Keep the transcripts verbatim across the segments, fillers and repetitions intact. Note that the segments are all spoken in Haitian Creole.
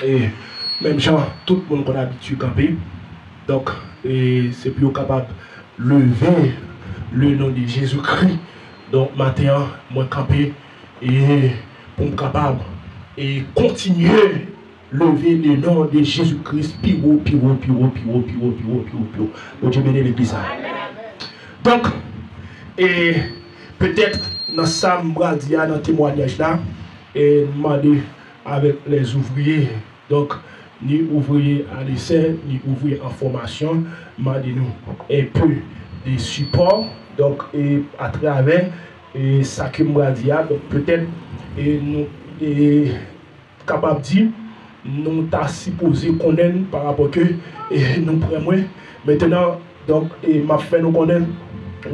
E menm jan tout moun konn abitye kanpe, donk, e se pou yo kapab leve le non de Jezikri. Donk, maten an, mwen kanpe e pou m kapab e kontinye leve le non de Jezikri pi wo, pi wo, pi wo, pi wo, pi wo, pi wo, pi wo, pi wo. Bondye beni legliz sa. Donk, e petèt nan sa m pral di a, nan temwayaj la, e m mande avèk lè ouvriye, donk, ni ouvriye alesè, ni ouvriye an fòmasyon, m mande nou enpe de sipò, donk, e atravè e sa ke m pral di a, donk, petèt, e nou, e kapab di, nou ta sipoze konnen pa rapò ke, e nou pran mwen. Mentenan, donk, e m ap fè nou konnen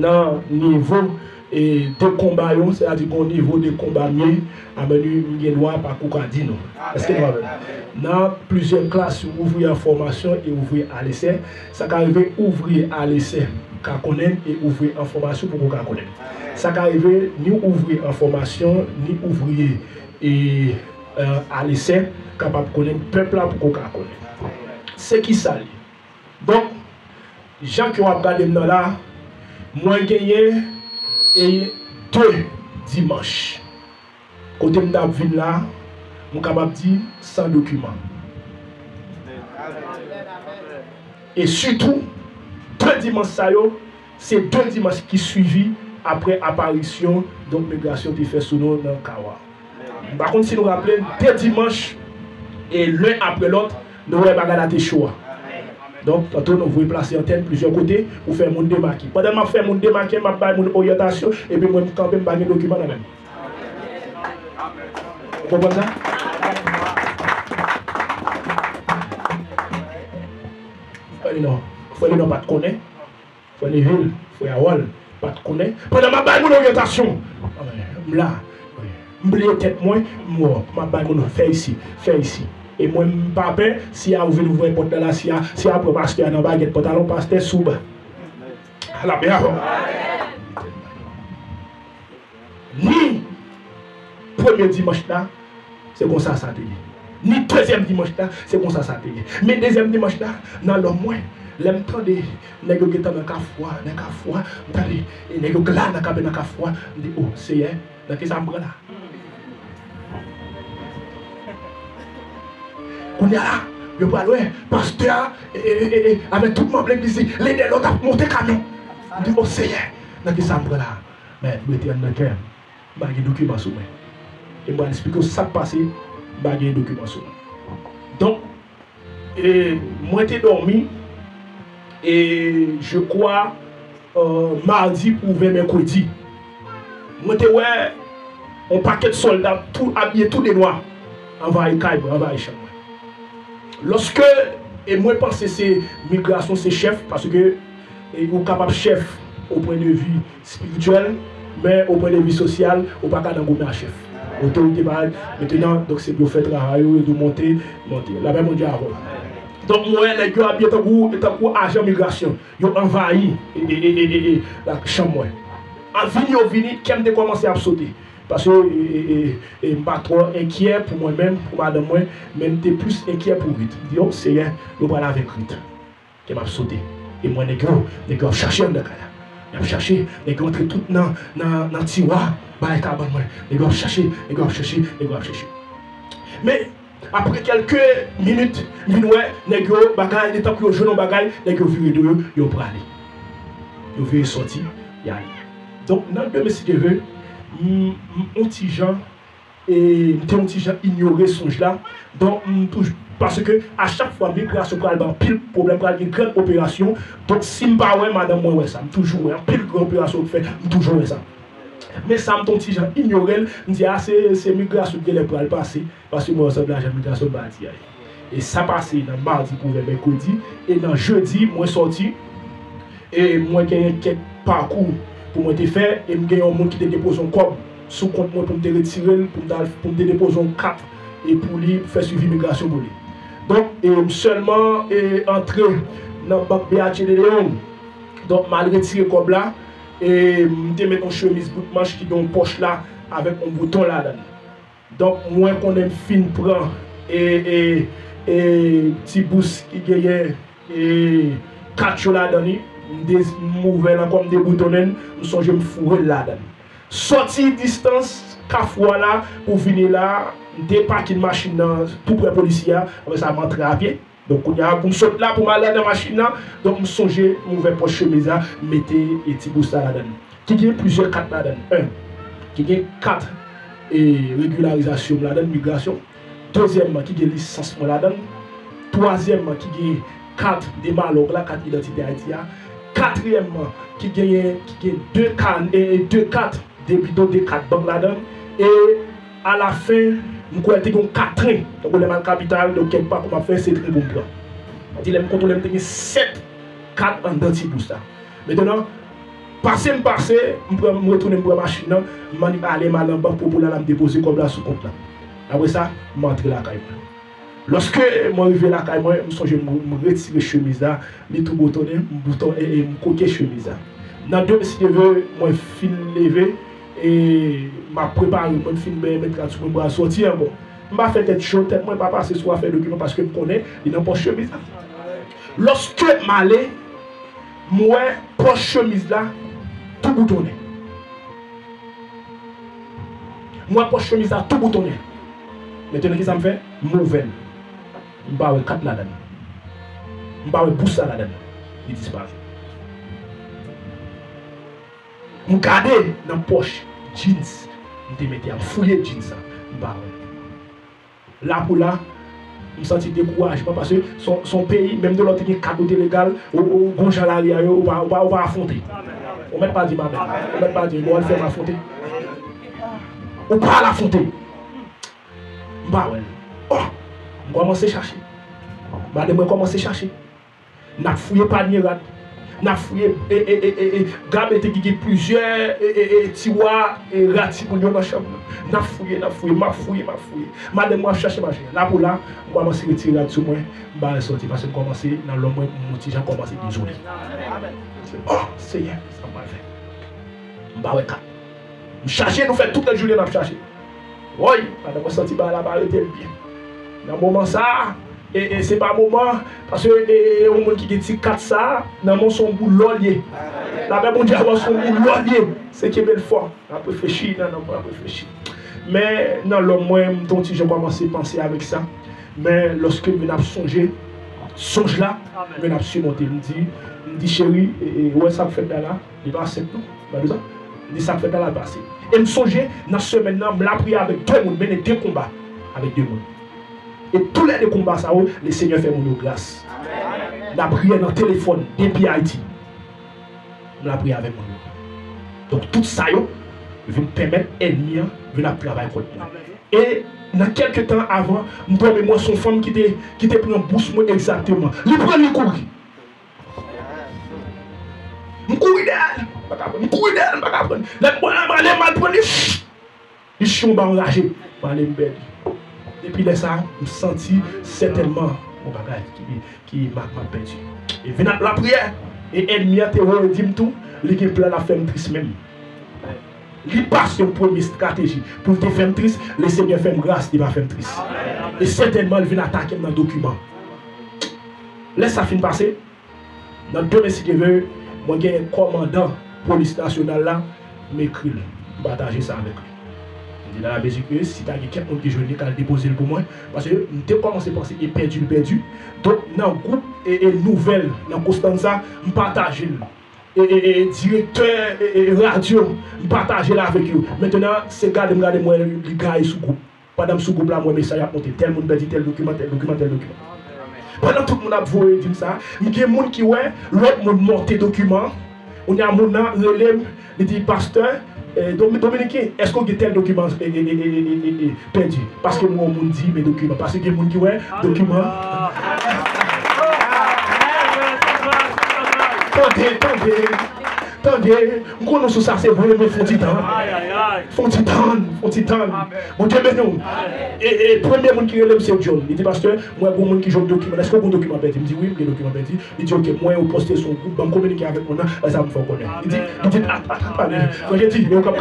nan nivo, e de konba yo, sètadi gon nivo de konba m ye, a menm m gen dwa pa kou ka di nou. Èske nou avè m? Nan plizyè klas ouvriye an fòmasyon e ouvriye alesè, sa ka rive ouvriye alesè ka konnen e ouvriye an fòmasyon poko ka konnen. Sa ka rive ni ouvriye an fòmasyon, ni ouvriye e, e alesè kapab konnen, pèp la poko ka konnen. Se ki sa l ye? Donk, jan ke w ap gade m nan la, mwen genyen e de dimanch kote m t ap vin la, m kapab di san dokiman. E sitou, de dimanch sa yo, se de dimanch ki swivi apre aparisyon, donk, migrasyon te fè sou nou nan Kawa. M pa konn si nou raple, de dimanch, e len apre lòt, nou wè bagay la te cho a. Donk, tanto nou voye plase antèn plizyè kote pou fè moun demake. Pandan m ap fè moun demake, m ap bay moun oryantasyon, epi mwen m kanpe, m pa gen dokiman nan men m. Ou konprann sa? Frè Lenon, frè Lenon pa t konnen. Frè Nevil, frè Harold, pa t konnen. Pandan m ap bay moun oryantasyon, m la, m bliye tèt mwen, m wè, m ap bay moun fè isi, fè isi. E mwen, m pa pè, si a ouvri louvri pòt la, la, si a, si a pran pastè a nan bagèt, pantalon pastè sou ba. Lapè avè w. Ni premye dimanch la, se konsa sa te ye. Ni dezyèm dimanch la, se konsa sa te ye. Men dezyèm dimanch la, nan lòm mwen, lè m tande nèg yo gentan nan kafou a, nan kafou a, m tande, e nèg yo la nan kaben nan kafou a, m di, "O, Seyè, nan ki sa m pran la?" Kounye a la, yo pral wè pastè a, e, e, e, e, avèk tout manm legliz li, len dè lòt ap monte kamyon. M di, "O Seyè, nan ki sa m pran la?" Men, m rete anndan kè m. M pa gen dokiman sou mwen. E m pral esplike w sa k pase, m pa gen dokiman sou mwen. Donk, e, mwen te dòmi, e, je crois, euh, madi oubyen mèkredi. Mwen te wè yon pakèt sòlda tou abiye tou de nwa anvayi kay mwen, anvayi chanm mwen. Lòske, e mwen panse se migrasyon, se chèf, paske, e, ou kapab chèf o pwen de vi espirityèl, men o pwen de vi sosyal, ou pa ka nan goumen a chèf. Otorite pa, mentenan, donk se pou yo fè travay yo, yo di w monte, monte. Lapè Bondye avè w. Donk, mwen wè nèg yo abiye tankou, tankou ajan migrasyon. Yo anvayi, e, e, e, e, e, e, la, chanm mwen. An vini yo vini, kè m te kòmanse ap sote. Paske, e, e, e, e, m pa twò enkyè pou mwen menm, pou madanm mwen, men m te plis enkyè pou Rit. M di, "O, Seyè, yo pral avèk Rit." Kè m ap sote. E m wè nèg yo, nèg yo ap chache anndan kay la. Y ap chache, nèg yo antre tout nan, nan, nan tiwa, bagay kabann mwen. Nèg yo ap chache, nèg yo ap chache, nèg yo ap chache. Men, apre kèlke minit, m vin wè, nèg yo, bagay, letan pou yo jwenn yon bagay, nèg yo vire do yo, yo prale. Yo vire sòti, y ale. Donk, nan demen si Dye vle, m, m, on ti jan, e m te yon ti jan inyore sonj la. Donk, m toujou, paske a chak fwa migrasyon pral ban anpil pwoblèm, pral gen grann operasyon. Donk, si m pa wè, madanm mwen wè sa. M toujou wè anpil gran operasyon yo fè, m toujou wè sa. Men sa, m te yon ti jan inyore l. M di, "A, se, se migrasyon ki genlè pral pase." Paske mwen, sanble a jan migrasyon m pa di a ye. E sa pase nan madi pou vè mèkredi. E nan jedi, mwen sòti. E mwen genyen kèk pakou pou mwen te fè, e m gen yon moun ki te depoze yon kòb sou kont mwen pou m te retire l, pou m ta, pou m te depoze yon kat, e pou li fè swivi migrasyon pou li. Donk, e m sèlman, e antre nan bank B H de Leon. Donk, m al retire kòb la, e m te met yon chemiz bout manch ki gen yon pòch la, avèk yon bouton ladan l. Donk, mwen konnen m fin pran, e, e, e, ti bous ki genyen, e, kat yo ladan li. M de-, m ouvè l ankò, m deboutonnen l, m sonje m foure l ladan l. Sòti distans Kafou a la pou vini la, m depakin machin nan tou prè polisye a, apre sa m antre a pye. Donk, kounye a, pou m sot la, pou m al anndan machin nan, donk, m sonje m ouvè pòch chemiz la, m mete, e, ti bous la ladan l. Ki gen plizyè kat ladan l. En, ki gen kat, e, regilarizasyon m ladan l, migrasyon. Dezyèmman, ki gen lisans mwen ladan l. Twazyèmman, ki gen kat de malòg la, kat idantite Ayiti a. Katriyèmman, ki genyen, ki gen de ka-, e, e, de kat de, pito de kat bank ladan l. E alafen, m kwè te gen yon kat tren. Tankou lè m al kapital, donk kèk pa kou m ap fè, se tren pou m pran. Di lè m kontwole, m te gen sèt kat anndan ti bous la. Mentnan, pase m pase, m pran, m retounen, m pran machin nan, m annik ale, m al nan bank Popilè la, m depoze kòb la sou kont la. Apre sa, m antre lakay mwen. Lòske mwen rive lakay mwen, m sonje m, m retire chemiz la, li tou boutonnen, m bouton, e, e, m koke chemiz la. Nan demen si Dye vle, mwen fin leve, e m ap prepare, mwen fin benyen, met rad sou mwen, m pral sòti ankò. M pa fè tèt cho, tèt mwen pa pase sou afè dokiman paske m konnen li nan pòch chemiz la. Lòske m ale, m wè pòch chemiz la tou boutonnen. M wè pòch chemiz la tou boutonnen. Mentnan, kisa m fè? M ouvè l. M pa wè kat ladan l. M pa wè bous la ladan l. Li disparèt. M gade nan pòch jeans m te mete a, m fouye jeans la, m pa wè l. La pou la, m santi dekourajman, paske se yon, se yon peyi, menm de lè w te gen kat ou te legal, ou, ou, gon jan lari a yo, ou pa, ou pa, ou pa afwonte. Ou mèt pa di m amèn. Ou mèt pa di, bon, al fè m afwonte. Ou pa al afwonte. M pa wè l. Oh! M kòmanse chache. Madanm mwen kòmanse chache. N ap fouye panye rad. N ap fouye, e, e, e, e, e, gabe te ki gen plizyè, e, e, e, tiwa, e, rad timoun yo nan chanm nan. N ap fouye, n ap fouye, m ap fouye, m ap fouye. Madanm mwen ap chache mache. La pou la, m kòmanse retire rad sou mwen, m pa wè sòti, paske m kòmanse, nan lòm mwen, m yon ti jan kòmanse dezole. Oh, Senyè, sa m pral fè? M pa wè kat. M chache, nou fè tout lajounen n ap chache. Woy, pandan mwen santi bagay la pa rete l byen. Nan moman sa a, e, e se pa moman, paske, e, e, yon moun ki gen ti kat sa a, nan men w se yon boul lò l ye. Lapè Bondye avè w se yon boul lò l ye. Se kenbe l fò. N ap reflechi, nan, nan, n ap reflechi. Men, nan lòm mwen, m t yon ti jan kòmanse panse avèk sa. Men, lòske m vin ap sonje, sonj la, m vin ap simonte. M di, m di, cheri, e, e, ou wè sa k fèt la la? Li pa senp non. Gade sa. Li sa k fèt la, l pase. E m sonje, nan semèn nan, m lapriyè avèk de moun, mennen de konba avèk de moun. E tou lè de konba sa yo, Lesenyè fè moun yo gras. Lapriyè nan telefòn, depi Ayiti. M lapriyè avèk moun yo. Donk, tout sa yo vin pèmèt ènmi an vin ap travay kont mwen. E nan kèlke tan avan, m twonpe, m wè se yon fanm ki te, ki te pran bous mwen egzakteman. Li pran, li kouri. M kouri dèyè l, m pa ka pran. M kouri dèyè l, m pa ka pran. Lè m pran la, m ale, m al pran li. Li chire yon bal anraje. M ale, m pèdi. Depi lè sa a, m santi sètènman yon bagay ki, ki m ap, m ap pèdi. E vin ap lapriyè. E ènmi an te voye di m tou, li gen plan l ap fè m tris menm. Li pase yon premye estrateji pou l te fè m tris, Lesenyè fè m gras, li pa fè m tris. E sètènman, l vin atake m nan dokiman. Lè sa fin pase, nan demen, si Dye vle, mwen genyen kòmandan polis nasyonal la, m ekri l, m pataje sa avèk li. M di, nan lamezi ke si ta gen kèk moun ki jwenn li, k al depoze l pou mwen, paske m te kòmanse panse e pèdi l pèdi. Donk, nan gwoup e, e nouvèl nan Constanza, m pataje l. E, e, e, direktè, e, e, radyo, m pataje l avèk yo. Mentnan, se gade m gade m wè li gaye sou gwoup. Pandan m sou gwoup la, m wè mesaj ap monte. Tèl moun pèdi tèl dokiman, tèl dokiman, tèl dokiman. Pandan tout moun ap voye di m sa, m gen moun ki wè, lòt moun monte dokiman. Kounye a moun nan rele m, li di, pastè, e, Domi-, Dominiken, èske w gen tèl dokiman, e, e, pèdi? Paske m wè yon moun di, men dokiman. Paske gen moun ki wè, dokiman. Tande, tande, tande. M konnen w sou sa, se vre, men fon ti tan. Fon ti tan, fon ti tan. Bondye beni w. E, e, premye moun ki rele m, se John. Li di, pastè, m wè gon moun ki jwenn dokiman. Èske w gon dokiman pèdi? M di, wi, m gen dokiman pèdi. Li di, oke, m wè yo poste sou yon gwoup, ban m kominike avèk moun nan, lè sa m fè w konnen. Li di, li di, at, at, at, pale. Mwen, je di, yo kap.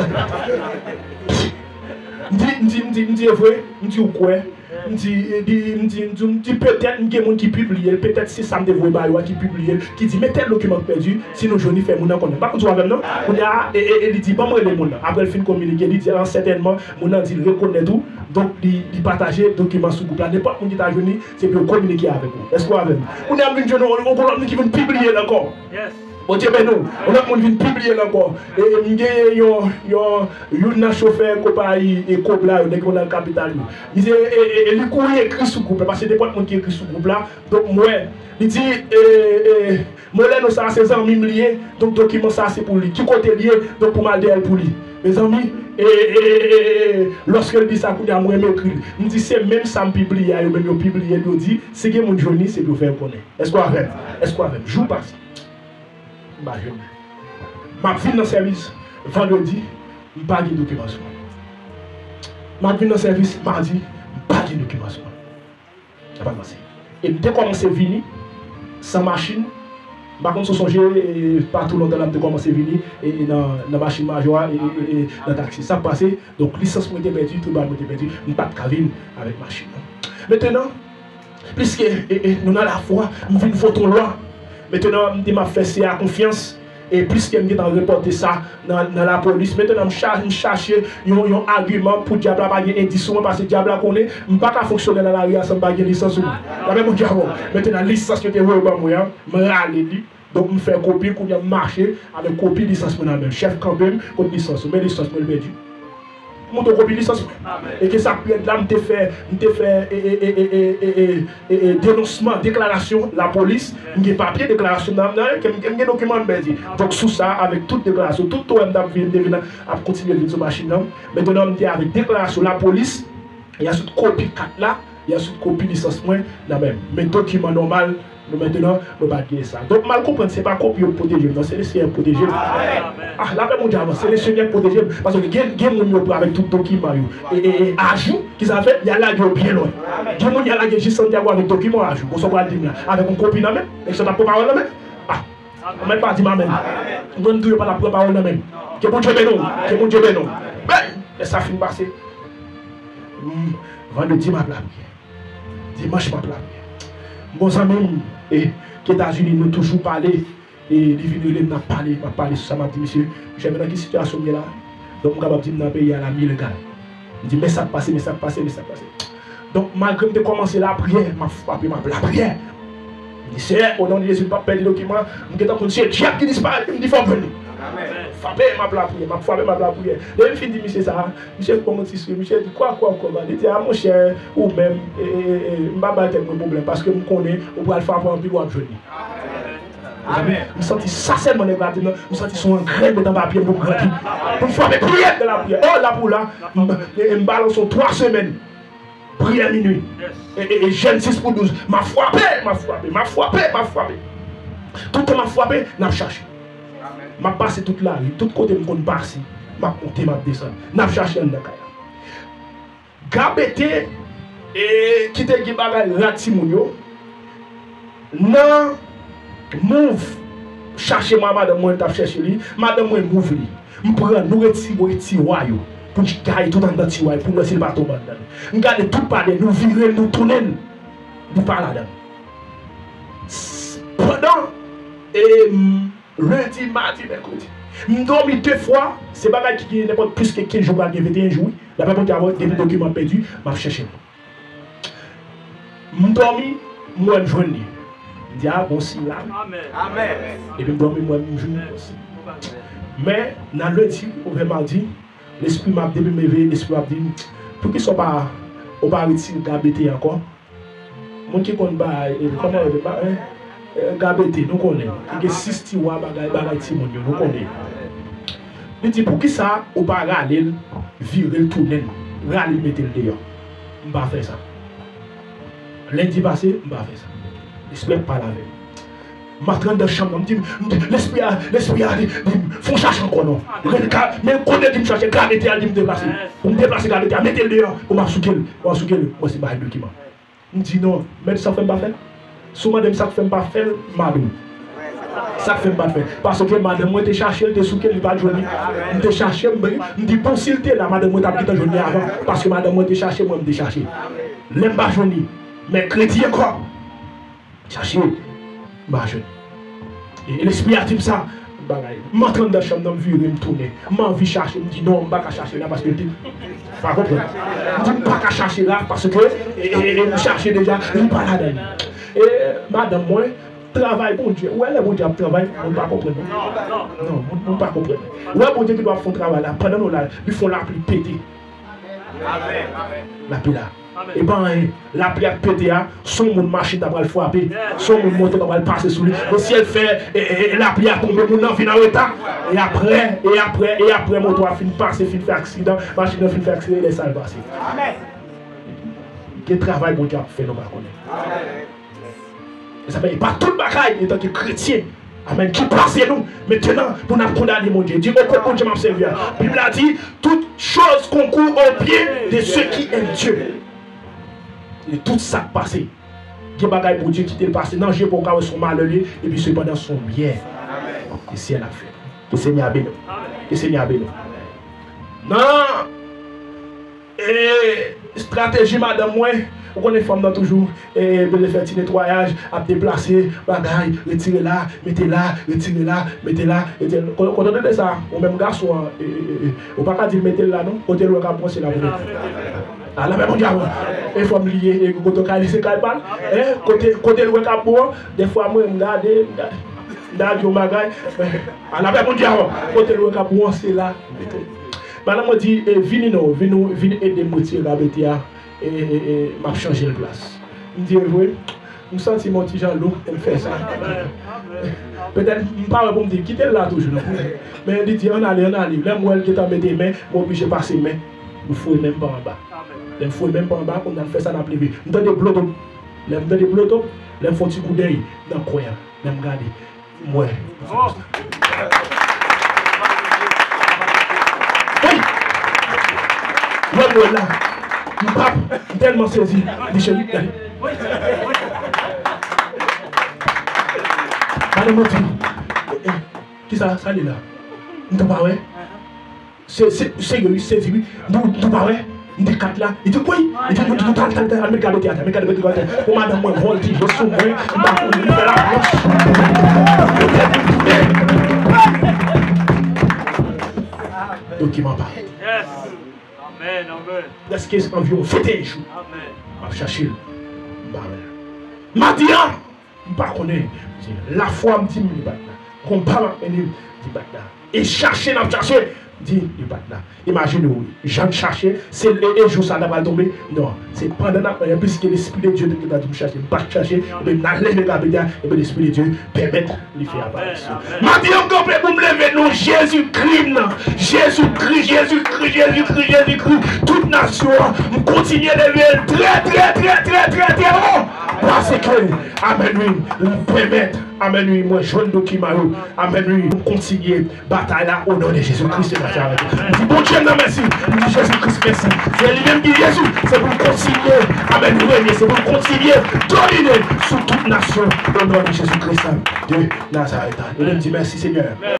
M di, m di, m di, m di, e vre? M di, ou kwè? M di, e, di, m di, m di, m di, petèt m gen moun ki pibliye l, petèt se sa m te voye ba yo a ki pibliye l, ki di, men tèl dokiman ki pèdi, si nou jwenn li, fè moun nan konnen. M pa konn si w avè m non. Kounye a, e, e, e li di, ban m rele moun nan. Apre l fin kominike, li di, a, sètènman, moun nan di l rekonèt ou, donk li, li pataje dokiman sou gwoup la. Nenpòt moun ki ta jwenn li, se pou yo kominike avèk ou. Èske w avè m? Kounye a, m vin jwenn yon, yon gwo lòt moun ki vin pibliye l ankò. Bondye beni w. Yon lòt moun vin pibliye l ankò. E, e, m genyen yon, yon, youn nan chofè konpayi e Kobla yo, nèg yo nan kapital yo. Misye, e, e, e, li kouri ekri sou gwoup la, paske nenpòt moun ki ekri sou gwoup la. Donk, m wè, li di, e, e, Moleno sa a se zanmi m li ye, donk dokiman sa a se pou li. Ki kote l ye, donk pou m al dèyè l pou li. Mezanmi, e, e, e, e, e, lòske l di sa kounye a, mwen m ekri l. M di se menm sa m pibliye a, yo menm yo pibliye l, yo di, si gen moun jwenn li, se pou yo fè yo konnen. Èske w avè m? Èske w avè m? Jou pase. M pa jwenn li. M ap vin nan sèvis vandredi, m pa gen dokiman sou mwen. M ap vin nan sèvis madi, m pa gen dokiman sou mwen. Sa pa kòmanse. E m te kòmanse vini san machin. M pa konn si w sonje, e, pa twò lontan la, m te kòmanse vini, e, e, nan, nan machin majò a, e, e, e, e, nan taksi. Sa k pase? Donk, lisans mwen te pèdi, tout bagay mwen te pèdi. M pa t ka vin avèk machin nan. Mentenan, piske, e, e, nou nan lafwa, m vin vote yon lwa. Mentenan, m di m ap fè C A konfyans. E piske m gentan repòte sa nan, nan lapolis, mentenan m cha-, m chache yon, yon agiman pou dyab la pa gen endis sou mwen, paske dyab la konnen m pa ka fonksyone nan lari a san m pa gen lisans sou mwen. Lapè Bondye avè w. Mentenan, lisans yo te voye ban mwen an, m rale li. Donk, m fè kopi, kounye a m mache avèk kopi lisans mwen nan men m. Chèf kanpe m kot lisans ou. Men lisans mwen, l pèdi. Montre w kopi lisans mwen. E ke sa k pi rèd la, m te fè, m te fè, e, e, denonsman, deklarasyon lapolis. M gen papye deklarasyon nan, nan, ke m, ke m gen dokiman m pèdi. Donk, sou sa, avèk tout deklarasyon, tout towè m t ap vin, m te vin ap kontinye vin sou machin nan. Mentenan, m te avèk deklarasyon lapolis, y a sot kopi kat la, y a sot kopi lisans mwen nan men m. Men dokiman nòmal, nou mentenan, nou pa t gen sa. Donk, m al konprann, se pa kopi yo k pwoteje m, non, se Lesenyè k pwoteje m. Ah, lapè Bondye avè w, se Lesenyè k pwoteje m. Paske gen, gen moun yo pran avèk tout dokiman yo. E, e, e, ajou, ki sa fè, y a lage yo byen lwen. Gen moun y a lage jis Santiago avèk dokiman ajou. Bon, sa w pral di m la, avèk yon kopi nan men, nèg sa t ap pran pawòl nan men. Ah, mwen pa di m amèn. Mwen tou yo pa t ap pran pawòl nan men. Ke Bondye beni w, ke Bondye beni w. Men, lè sa fin pase, hmm, vandredi m ap lapriyè. Dimanch m ap lapriyè. M gon zanmi m, e, ki Etazini, nou toujou pale, e li vin rele m, n ap pale, m ap pale sou sa, m ap di, "Mesye, monchè, men nan ki sitiyasyon m ye la?" Donk, m kapab di m nan peyi a la, m ilegal. M di, "Men sa k pase, men sa k pase, men sa k pase." Donk, malgre m te kòmanse lapriyè, m ap frape, m ap lapriyè. M di, "Seyè, o non de Jezi, m p ap pèdi dokiman." M gentan konn se dyab ki disparèt, m di, "Fò m jwenn li." Frape, m ap lapriyè, m ap frape, m ap lapriyè. Depi m fin di misye sa, misye fè yon ti souri, misye di, "Kwa, kwa, kwa, kwa." Li di, "A, monchè, ou menm, e, e, e, e, m pa bay tèt mwen pwoblèm, paske m konnen ou pral frape anpil, w ap jwenn li." Mezanmi, m santi sa sèlman nèg la di m nan, m santi se yon angrè met anba pye m pou m grandi. Pou m frape pi rèd nan lapriyè. O, lapriyè la, m, e, e, m balanse yon twa semèn. Priyè minui. E, e, e jèn sis pou douz. M ap frape, m ap frape, m ap frape, m ap frape. Tout tan m ap frape, n ap chache. M ap pase tout lari, tout kote m konn pase. M ap monte, m ap desann. N ap chache anndan kay la. Gabete, e, ki te gen bagay rad timoun yo, nan move chache mwen, madanm mwen t ap chèche li, madanm mwen move li. M pran, nou retire tiwa yo, pou n gaye tout anndan tiwa yo, pou n wè si l pa tonbe anndan l. M gade tout pa dèyè, nou vire l, nou tounen l, li pa ladan l. S-, pandan, e, m, lendi, madi, mèkredi. M dòmi de fwa, se bagay ki gen nenpòt plis ke kenz jou, pral gen venteyen jou, wi. Lapè Bondye avè w, depi dokiman pèdi, m ap chèche l. M dòmi, m wè m jwenn li. M di, "A, bon siy la, wi." Amèn. Epi m dòmi, m wè m jwenn li, bon siy. Men, nan lendi, ouvè madi, lespri m ap, depi m leve, lespri m ap di m, "Poukisa w pa, w pa retire gabete ankò?" Moun ki konn bay, e, kòman yo rele, ba, e, e, gabete, nou konnen. Li gen sis tiwa bagay, bagay timoun yo, nou konnen. Li di, "Poukisa ou pa rale l, vire l, tounen l, rale l, mete l deyò?" M pa fè sa. Lendi pase, m pa fè sa. Lespri a pale avè m. M antre anndan chanm nan, m di, m di, lespri a, lespri a di, di m, "Fè yon chache ankò non. Rele ka, men kote di m chache, gabete a di m deplase. Pou m deplase gabete a, mete l deyò, pou m ap souke l, pou m ap souke l, mwen se bay dokiman." M di, "Non, men sa k fè m pa fè l? Si w mande m sa k fè m pa fè l, m a di w. Sa k fè m pa t fè l. Paske madanm mwen te chache l, te souke l, li pa t jwenn li. M te chache, m, m di, bon, si l te la, madanm mwen t ap gentan jwenn li avan. Paske madanm mwen te chache, mwen, m te chache." Lè m pa jwenn li, mèkredi ankò. Chache, m pa jwenn. E, e lespri a di m sa, bagay. M antre anndan chanm nan, m vire, m tounen. M anvi chache, m di non, m pa ka chache la paske l te. Pa konprann. M di m pa ka chache la paske, e, e, e, m chache deja, li pa ladan. E madanm mwen, travay Bondye. Ou wè lè Bondye ap travay, moun pa konprann non. Non, moun, moun pa konprann. Ou wè Bondye ki dwe ap fè yon travay la, pandan nou la, li fè yon lapli pete. Lapli la. E pa anyen. Lapli ap pete a, se yon moun machin ta pral frape. Se yon moun moto ta pral pase sou li. Men si el fè, e, e, e, lapli a tonbe, moun nan vin an reta. E apre, e apre, e apre moto a fin pase, fin fè aksidan, machin nan fin fè aksidan, e lè sa l pase. Gen travay Bondye ap fè, nou pa konnen. E sa fè, e pa tout bagay, antanke kretyen, amèn, ki pase nou, mentnan, pou n ap kondane Bondye. Di, o kot Bondye m ap sèvi a. Bib la di, toutes choses concourent au bien de ceux qui aiment Dieu. E tout sa k pase, gen bagay Bondye kite l pase nan je pou w ka wè se yon malè li ye, epi sepandan se yon byen. E syèl ap fèt. Ke Senyè a beni w. Ke Senyè a beni w. Nan E, estrateji madanm mwen, ou konnen fanm nan toujou, e, bezwen fè ti netwayaj, ap deplase, bagay, retire la, mete la, retire la, mete la, retire la. Kote, kote w tande sa, ou menm gason an, e, e, e, e, ou pa ka di l mete l la non, kote l wè k ap bon se la pou mete. Ala men Bondye avan. E fanm li ye, e kote kay li se kay pa l. E, kote, kote l wè k ap bon an, defwa mwen m gade, m gade, m gade yon bagay. Ala men Bondye avan. Kote l wè k ap bon se la. Madanm mwen di, e, vini non, vin, vin ede m retire rabete a, e, e, e, m ap chanje l plas. M di, e vre, m santi m yon ti jan lou, m fè sa. Petèt, m pa wè pou m di, kite l la toujou, non. Men li di, ann ale, ann ale. Lè m wè l gentan mete men, m oblije pase men. M foure men m pa anba. Lè m foure men m pa anba, kounye a n fè sa, n ap leve. M tande blotop. Lè m tande blotop, lè m fè yon ti koudèy nan kwen an. Lè m gade. Mwen. Wi! Mwen, mwen la. M pap, m tèlman sezi. Di cheri, gade. Madanm mwen di, eh, eh, kisa sa li la? M tou pa wè. Se, se, serye wi, sezi wi. Nou, nou pa wè? M di kat la. Li di, wi. Li di, nou, nou tal, tal, tal, al met gade teyat la, met gade, met gade teyat la. Pou madanm mwen vòltije sou mwen, m pa konnen, m fè laplanch. Dokiman pa. Prèske anviwon venteyen jou. M ap chache l. M pa wè l. Madi a, M pa konnen. Se lafwa m di m li pa t la. Konba m ap mennen, m di pa t la. E chache n ap chache, m di li pa t la. Imajine w, jan n chache, se e, e jou sa a ta pral tonbe? Non. Se pandan n ap mennen, piske Lespri de Dye te gentan di m chache, m pa t chache, ebyen m nan leve rabete a, ebyen Lespri de Dye pèmèt li fè aparisyon. Madi a m kanpe pou m leve non Jezikri m nan. Jezikri, Jezikri, Jezikri, Jezikri. Tout nasyon an, m kontinye leve l trè, trè, trè, trè, trè, trè wo. Paske, amèn wi, li pèmèt, amèn wi, mwen jwenn dokiman yo, amèn wi, pou m kontinye batay la, o non de Jezi Kris de Nazarèt. M di Bondye m nan mèsi, m di Jezi Kris mèsi. Se li menm ki Jezi, se pou l kontinye, amèn, renye, se pou l kontinye domine sou tout nasyon, o non de Jezi Kris de Nazarèt. Nou menm di mèsi Senyè.